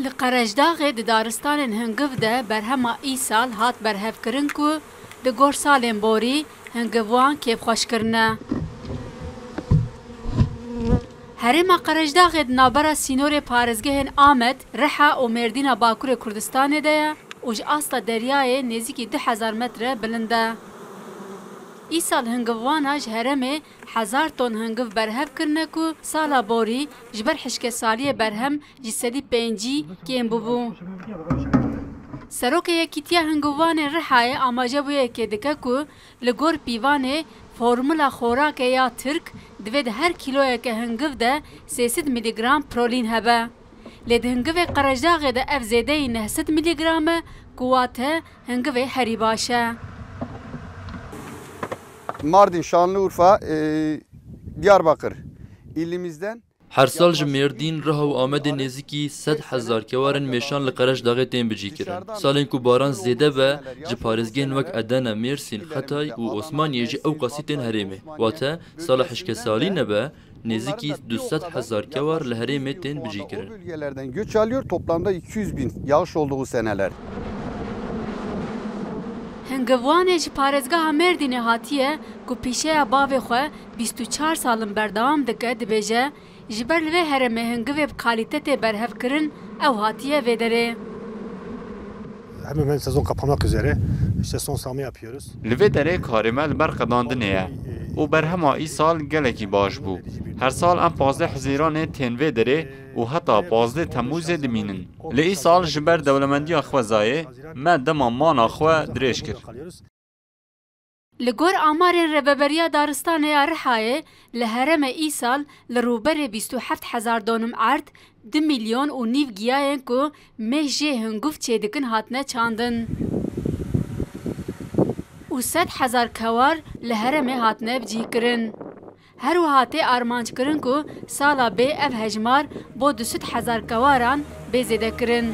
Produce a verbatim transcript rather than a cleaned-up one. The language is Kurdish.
Li Qerejdaxê di daristanên hingiv de berhema îsal hat berhevkirin ku di gor salên borî hingiv wan kêfxweş kirine. Herêma Qerejdaxê di navbera sînorê parêzgehên Amed, Riha û Mêrdîna Bakurê Kurdistanê de ye û ji asta deryayê nêzîkî du hezar metre bilind e. Îsal hingivwana ji herêmê hezar ton hingiv berhev kirine ku sala borî ji ber hişkesaliyê berhem ji sedî pêncî kêm bûbû. Serokê Yekîtiya Hingivwanên Rihayê amaje bûyekê dike ku li gor pîvanê formula xorake ya Tirk divê di her kîloyeke hingiv de sê sed mîlîgram prolîn hebe. Lê di hingivê Qerejdaxê de ev zêdeyî neh sed mîlîgram e ku wate hingivê herî baş e. Mardin, Şanlıurfa, e, Diyarbakır ilimizden Her sal ji Mêrdîn, Riha û Amedê nêzîkî sed hezar kewarên mêşan li Qerejdaxê tên bicîkirin. Salên ku baran zêde be, ji parêzgehên wek Edene, Mêrsîn, Xetay û Osmaniyê jî ewqasî tên herêmê. Wate, sala hişkesalî nebe, nêzîkî du sed hezar kewar li herêmê tên bicîkirin. Bölgelerden göç alıyor. Toplamda iki yüz bin yağış olduğu seneler. Hingivwanê ji parêzgeha Mêrdînê hatiye ku pîşeya bavê xwe bîst û çar sal in berdewam dike, dibêje, ji ber li vê herêmê hingivê bi kalîte tê berhevkirin, ew hatiye vê derê. Hemen hemen sezon kapanmak üzere. İşte son sağımı yapıyoruz. Li vê derê karê me li ber qedandinê ye û berhema îsal gelekî baş bû. Her sal em pazdeh Hizîranê tên vê derê û heta pazdeh Temmûzê dimînin. Lê îsal ji ber dewlemendiya xwezayê me dema mana xwe dirêj kir. Li gor amarên Rêveberiya Daristanê ya Rihayê, li herêmê îsal li rûberê bîst û heft hezar donum erd, du milyon û nîv giyayên ku mêh jê hinguv çêdikin hatine çandin û sed hezar kewar li herêmê hatine bicîhkirin. Her wiha tê armanckirin ku sala bê ev hejmar bo du sed hezar kewaran bê zêdekirin.